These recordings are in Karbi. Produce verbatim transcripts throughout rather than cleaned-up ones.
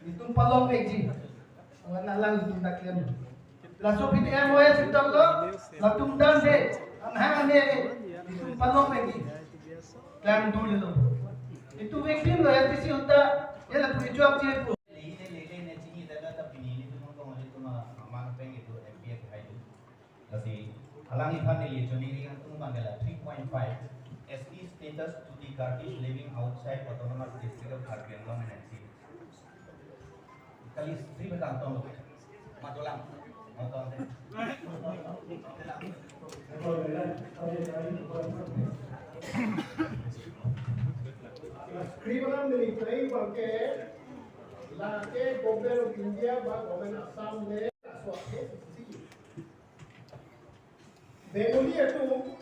Itum palong vekji. Angan alanglitum ta klem. Laso aphi M O S itum lo, latum dam de. Anhang ame, itum palong vekji. Klang dul lo. Itum vekpin lo S D C ahut ta, ya latum ijuak je po. Lele, lele, ne chini ta ta pini ilitum kong ilitum aman peng itum M P F hai tu. Lasi, alangli aphan neli choningri atum abang ke la three point five, S T status to the Karbis living outside Autonomous District of Karbi Anglong and N C. Kali sri bekang tong lo. Matolang. Matolang. Script alam neli try abang ke, lake Government of India ba Government Assam le, so, Bengali atum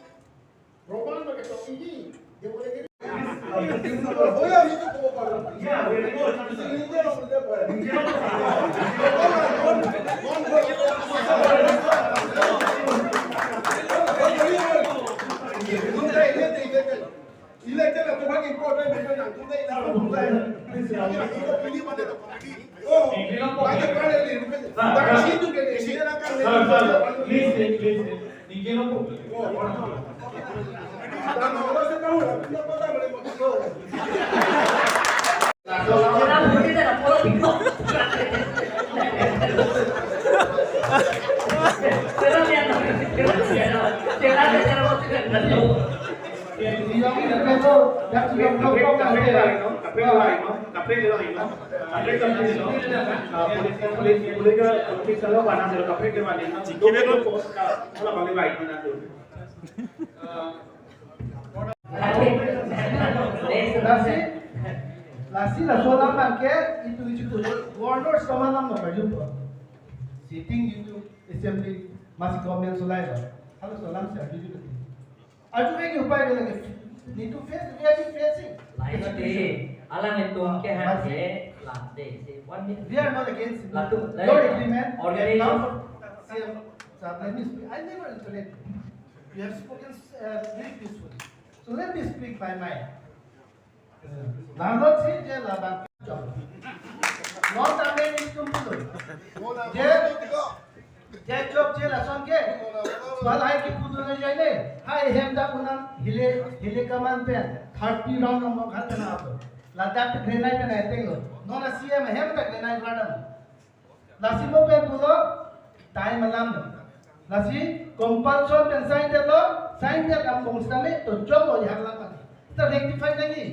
Roman ba ketok iji, dia boleh jadi. Boya itu kau apa? Ya, boleh, boleh. Elected atau bagi important, important, important, important. Oh, banyak kali ni. Sir, sir, sir, please, please, please. Ningke nangpo. Lasi, lasi laso alam abang ke, itum itum tu, governor sama alam no kaju tu. Sitting itum assembly, masi government solai ba. Halaso alam si arju itum. Arju ke upai ke lagi. Need to face, we are facing. Lain ate, alanglitum ke han ke, late, say, one minute. We are not against Latum, your agreement. Organization. Now, C M, sir, let me speak. I never interrupt. You have spoken, uh, very peacefully. So let me speak my mind. Langlok si je labang. Non tame itum pulo. Je, je chok je lason ke. Soal hai kipu dunlo jai ne. Hai hem ta unang hile, hile kaman pen. Thirty round nong mong khat na apo. Ladak te grenade pen ateng lo. Non a C M hem ta grenade radam. Lasi mo pen pulo, time alam lo. Lasi compulsion pen sign det lo, sign det am bong sitame, to chok lo ya alam kali. Sita rectify lagi.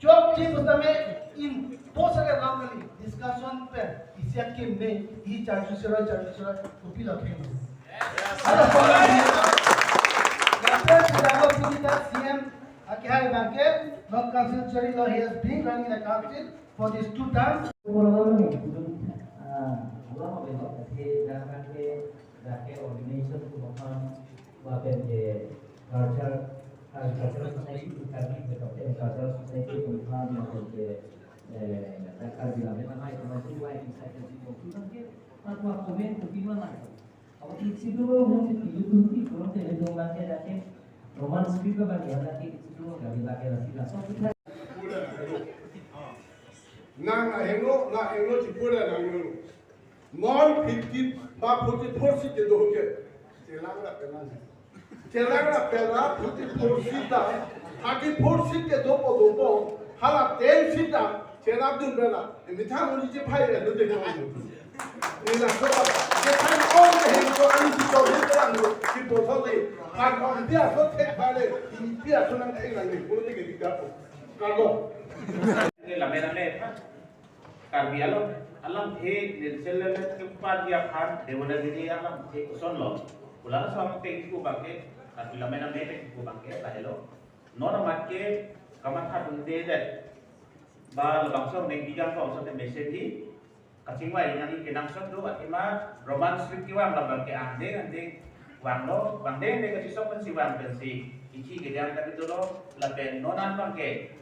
Chokche pu sitame in post alam kali. Discussion pen, isi akim me, i charju siroi, charju siroi, kopi lo keng. Halaso alam. Lapen sitame sita C M akehai abang ke, non council chari lo, he has been running the council for these two terms. Dak ke organization tu makan, lapen ke culture, cultural society tu kami betul ke cultural society tu makan, lapen ke, eh, dak Karbi Lammet Amei tu masuk dua inisiatif tu makan ke, mat mat komen tu gimana itu? Kalau isi dulu mungkin itu tu kurang tele dong lagi dak ke Roman script ba dia dak ke isi dulu kami lagi lagi lah. So kita Nang ahengno, nang ahengno chipura nang nang. Non fifty ba forty-four seat kedo ke. Chelang ra pelang. Chelang ra pelang forty-four seat ta. Thirty-four seat kedo po do po. Hala ten seat ta. Chelang dun bela. Emi thang uni je phai ya dun de ko. Ni na so. Ke thang on de hen ko ani si to de pelang lo. Si to so de. Kan on dia so thek phai le. Dia so nang thek nang de. Ko de ke di da po. Kalo. Ini lame-lame, ha? Karbi Anglong alamthe, Nilsel Lele Kempa dia aphan, Dewanagiri alamthe kosonlo. Pulang asam tengku abang ke, Karbi lame-lame tengku abang ke, lahelo. Non amat ke, kamatha dunde det. Ba labangso neng bijang ko, so te mesen di, kachingvai nangji kenangsot do, athema Roman script kevang labang ke angdeng angdeng vanglo, vangdeng angdeng kachisok pensi vang pensi, ichi kedang kapitulo, lapen non an abang ke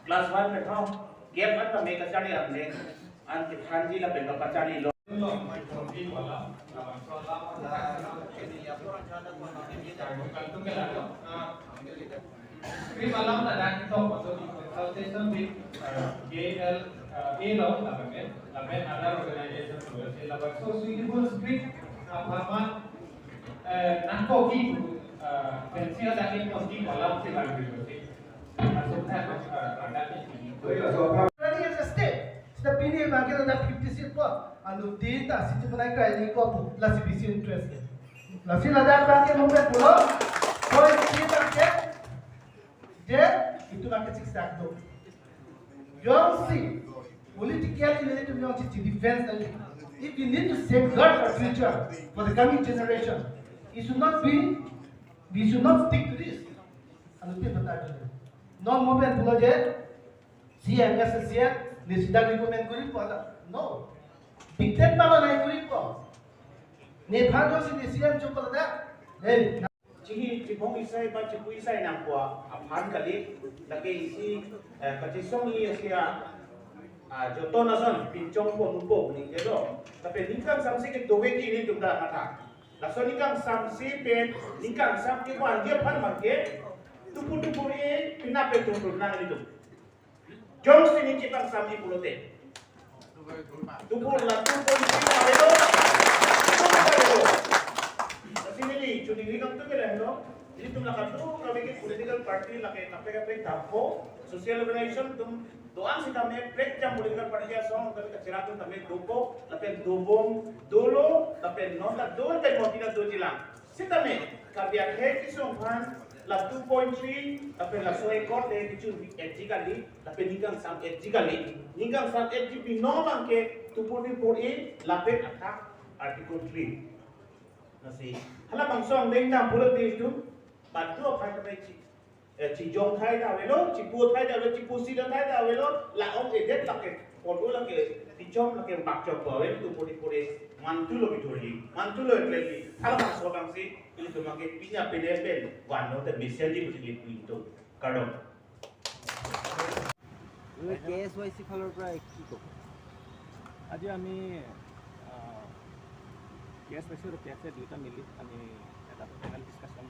class one pen ho, gap an tame kacharli angdeng, an kethanji lapen lo kacharlilo. Script alam ladak ketok, consultation with, uh, K L Eh, elo, lapen, lapen other organization, lapen so suitable script, apa man, eh, nangkok ki, eh, pensi ada ki konti kolam si bang gitu sih. Masuk kan, eh, ada di sini. Already as a state, sita pini bangke ada fifty seat po. Anu data siti panai kai ni ko lasi bisi interest ke. Lasi ladak bangke mungkin pulo, point three bangke, je itu bangke six lakh do. Jongsi politically related, jongsi defense, if we need to safeguard our future for the coming generation, it should not be, we should not stick to this. Anu ti bata jodi. Non mo pen pulo je, C M S C M, ne sida recommend koripo hala. No. Dictate ma nai koripo. Nephan jongsi ne C M chupal da. Hey. Chihi chibong isai ba chipu isai nangkok aphan kali, lake isi, eh, kachisong i asia, ah, joto nason pinchong po mupo ning kedo. Tapi ningkan samsi ke dowe ki ni tumda kata. Laso ningkan samsi pen, ningkan sam ke wan dia pan mangke, tupu tupu ni pinap pe tum tum nang ni tum. Jongsi ningkan samsi pulote. Tupu la tupu ni pinap pe tum. Sini ni, chuni ni kam tu ke lehno. Ilitum la kadu kami ke political party lake kape kape tapo, social organization atum doan si kami prek jam political party asong kami kachira atum kami dopo, lapen dobom, dolo, lapen non ta dol pen moti na do jilang. Sitame, kami akhir kisung phan, la two point three, lapen laso accord le kichun ethically, lapen ningkan sam ethically, ningkan sam ethically no bangke two forty-four A, lapen attack Article three. Lasi, hala bangso angdeng dam pulo di itu, badu aphai kapai chi, eh, chijong thai ta avelo, chipu thai ta avelo, chipu si ta thai ta avelo, la ong edet lake, polo lake, tichom lake, bakchom pa avelo, two forty-four A, mantu lo bithurji, mantu lo ekleli, hala bangso bangsi, ilitum ke pinya pede pen, vano te mesen di pusi lipu itu, kardom. Oi, K S Y C ফালৰ পৰা কি ক'ব? আজি আমি, আহ, কে S Y C আৰু K F এ দুয়োটা মিলি আমি এটা পেনেল ডিছকাশ্যন,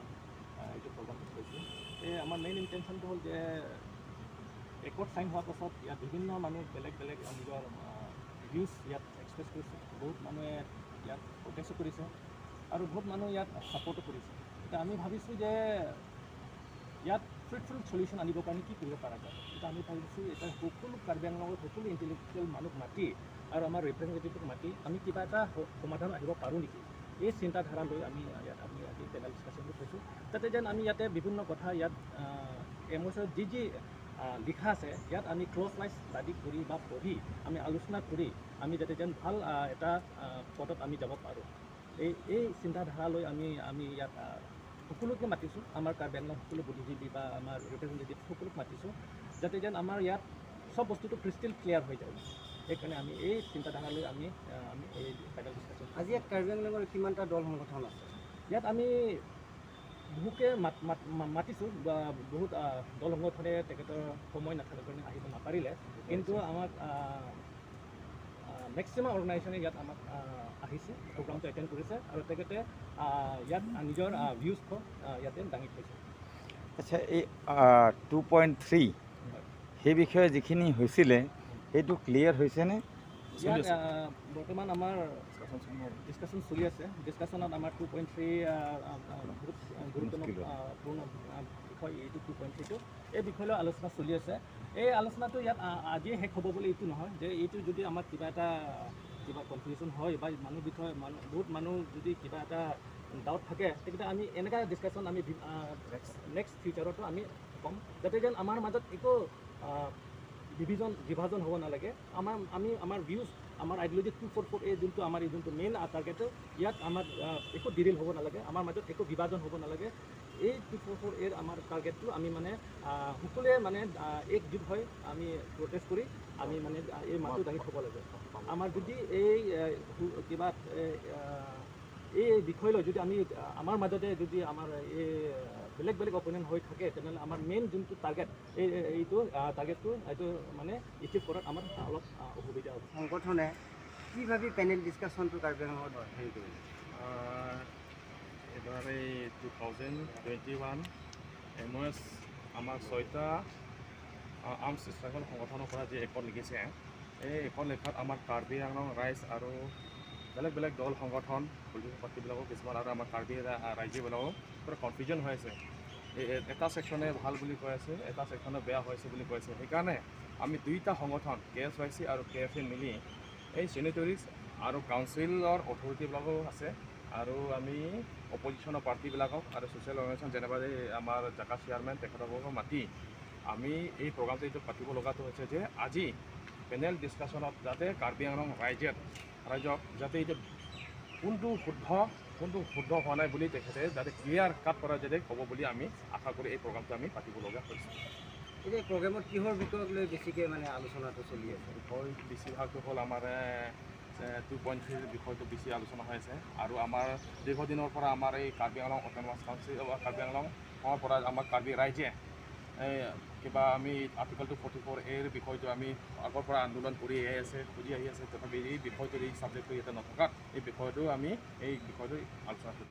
আহ, এইটো প্ৰগ্ৰাম কৰিছোঁ। এই আমাৰ মেইন ইণ্টেনশ্যনটো হ'ল যে একৰ্ড চাইন হোৱাৰ পাছত ইয়াত বিভিন্ন মানুহ বেলেগ বেলেগ নিজৰ, আহ, ভিউজ ইয়াত এক্সপ্ৰেছ কৰিছে। বহুত মানুহে ইয়াত প্ৰটেষ্টো কৰিছে আৰু বহুত মানুহ ইয়াত ছাপোৰ্টো কৰিছে। এতিয়া আমি ভাবিছোঁ যে ইয়াত ফ্ৰুটফুল চলিউশ্যন আনিবৰ কাৰণে কি কৰিব পৰা যায়। এতিয়া আমি ভাবিছোঁ এতিয়া সকলো কাৰ্বি আংলঙৰ সকলো ইণ্টেলেকচুৱেল মানুহ মাতি আৰু আমাৰ ৰিপ্ৰেজেণ্টেটিভক মাতি আমি কিবা এটা স-, সমাধান আহিব পাৰোঁ নেকি, এই চিন্তাধাৰা লৈ আমি ইয়াত আমি আজি পেনেল ডিছকাশ্যনটো থৈছোঁ। যাতে যেন আমি ইয়াতে বিভিন্ন কথা ইয়াত, আহ, এম অ' ইউত যি যি, আহ, লিখা আছে, ইয়াত আমি ক্লজ ৱাইজ ষ্টাডি কৰি বা পঢ়ি আমি আলোচনা কৰি আমি যাতে যেন ভাল, আহ, এটা, আহ, পথত আমি যাব পাৰোঁ। এই, এই চিন্তাধাৰালৈ আমি, আমি ইয়াত, আহ, সকলোকে মাতিছোঁ, আমাৰ কাৰ্বি আংলং সকলো বুদ্ধিজীৱী বা আমাৰ ৰিপ্ৰেজেণ্টেটিভ সকলোকে মাতিছোঁ, যাতে যেন আমাৰ ইয়াত চব বস্তুটো ক্ৰিষ্টেল ক্লিয়াৰ হৈ যায়। সেইকাৰণে আমি এই চিন্তাধাৰালৈ আমি, আহ, আমি এই পেনেল ডিছকাশ্যন আজি ইয়াত কাৰ্বি আংলঙৰ কিমানটা দল সংগঠন আছে? ইয়াত আমি বহুকে মাত-, মাত-, মা-, মাতিছোঁ বা বহুত, আহ, দল সংগঠনে তেখেতৰ সময় নাথাকাৰ কাৰণে আহিব নাপাৰিলে, কিন্তু আমাক, আহ, আহ, মেক্সিমাম অৰ্গেনাইজেশ্যনে ইয়াত আমাক, আহ, আহিছে, প্ৰগ্ৰামটো এটেণ্ড কৰিছে আৰু তেখেতে, আহ, ইয়াত, আহ, নিজৰ, আহ, ভিউজখন, আহ, ইয়াতে দাঙি থৈছে। আচ্ছা, এই, আহ, টু পইণ্ট থ্ৰী, হয়। সেই বিষয়ে যিখিনি হৈছিলে, সেইটো ক্লিয়াৰ হৈছেনে? ইয়াত, আহ, বৰ্তমান আমাৰ ডিছকাশ্যন চলি আছে। ডিছকাশ্যনত আমাৰ টু পইণ্ট থ্ৰী, আহ, আহ, আহ, বহুত, আহ, গুৰুত্বপূৰ্ণ, আহ, পূৰ্ণ, আহ, বিষয় এইটো টু পইণ্ট থ্ৰীটো। এই বিষয় লৈ আলোচনা চলি আছে। এই আলোচনাটো ইয়াত, আ-, আজিয়ে শেষ হ'ব বুলি এইটো নহয় যে এইটো যদি আমাৰ কিবা এটা, কিবা কনফিউজন হয় বা মানুহ বিষয়ে মানুহ, বহুত মানুহ যদি কিবা এটা ডাউট থাকে, তেতিয়াহ'লে আমি এনেকুৱা ডিছকাশ্যন আমি বি-, আ, নেক্সট ফিউচাৰতো আমি ক'ম, যাতে যেন আমাৰ মাজত একো, আ, ডিভিজন, বিভাজন হ'ব নালাগে। আমাৰ, আমি, আমাৰ ভিউজ, আমাৰ আইডিঅ'লজি টু ফ'ৰ ফ'ৰ এ যোনটো আমাৰ এই যোনটো মেইন, আ, টাৰ্গেট, ইয়াত আমাৰ, আ, একো ডিৰেইল হ'ব নালাগে, আমাৰ মাজত একো বিভাজন হ'ব নালাগে। এই টু ফ'ৰ ফ'ৰ এৰ আমাৰ টাৰ্গেটটো আমি মানে, আহ, সকলোৱে মানে, আহ, একজোট হৈ আমি প্ৰটেষ্ট কৰি আমি মানে, আহ, এই মাতটো দাঙি থ'ব লাগে। আমাৰ যদি এই, আহ, হু-, কিবা, এ, আহ, এই বিষয় লৈ যদি আমি, আহ, আমাৰ মাজতে যদি আমাৰ এই, আহ, বেলেগ বেলেগ অপিনিয়ন হৈ থাকে, তেনেহ'লে আমাৰ মেইন যোনটো টাৰ্গেট, এই, এই, এইটো, আহ, টাৰ্গেটটো এইটো মানে এচিভ কৰাত আমাৰ অলপ, আহ, অসুবিধা হ'ব। সংগঠনে কি ভাবি পেনেল ডিছকাশ্যনটো কাৰ্বি আংলঙত হেৰি কৰিলে? আহ, এইবাৰ এই two thousand twenty one M O' S আমাৰ ছয়টা, আহ, আৰ্মছ ষ্ট্ৰাগল সংগঠনৰ পৰা যি একৰ্ড লিখিছে, এই এখন লেখাত আমাৰ কাৰ্বি আংলং ৰাইজ আৰু বেলেগ বেলেগ দল সংগঠন, পলিটিকেল পাৰ্টিবিলাকো কিছুমান আৰু আমাৰ কাৰ্বি ৰা- ৰাইজীবিলাকো পূৰা কনফিউজন হৈ আছে। এ- এ- এটা ছেকশ্যনে ভাল বুলি কৈ আছে, এটা ছেকশ্যনে বেয়া হৈছে বুলি কৈ আছে। সেইকাৰণে আমি দুইটা সংগঠন, কে এছ ৱাই চি আৰু কে এফ এ মিলি এই চেনিটৰিজ আৰু কাউন্সিলৰ অথৰিটিবিলাকো আছে আৰু আমি অপজিশ্যনৰ পাৰ্টিবিলাকক আৰু ছ'চিয়েল অৰ্গেনাইজেশ্যন যেনেবা এই আমাৰ জাকা চেয়াৰমেন তেখেতসকলক মাতি আমি এই প্ৰগ্ৰামটো এইটো পাতিব লগাটো হৈছে যে আজি পেনেল ডিছকাশ্যনত যাতে কাৰ্বি আংলং ৰাইজে ৰাইজক যাতে এইটো কোনটো শুদ্ধ, কোনটো শুদ্ধ হোৱা নাই বুলি তেখেতে যাতে ক্লিয়াৰ কাট কৰা যাতে ক'ব বুলি আমি আশা কৰি এই প্ৰগ্ৰামটো আমি পাতিব লগা হৈছে। এতিয়া প্ৰগ্ৰামত কিহৰ বিষয়ক লৈ বেছিকৈ মানে আলোচনাটো চলি আছে? বিষয় বেছিভাগটো হ'ল আমাৰ টু পইণ্ট থ্ৰীৰ বিষয়টো বেছি আলোচনা হৈ আছে আৰু আমাৰ দীৰ্ঘদিনৰ পৰা আমাৰ এই কাৰ্বি আংলং অট'নমাছ কাউন্সিল, কাৰ্বি আংলঙৰ পৰা আমাৰ কাৰ্বি ৰাইজে এই কিবা আমি আৰ্টিকল টু ফৰ্টি ফ'ৰ এৰ বিষয়টো আমি আগৰ পৰা আন্দোলন কৰি আহি আছে, খুজি আহি আছে। তথাপি এই বিষয়টো, এই ছাবজেক্টটো ইয়াতে নথকাত এই বিষয়টো আমি এই বিষয়টো আলোচনা কৰিম।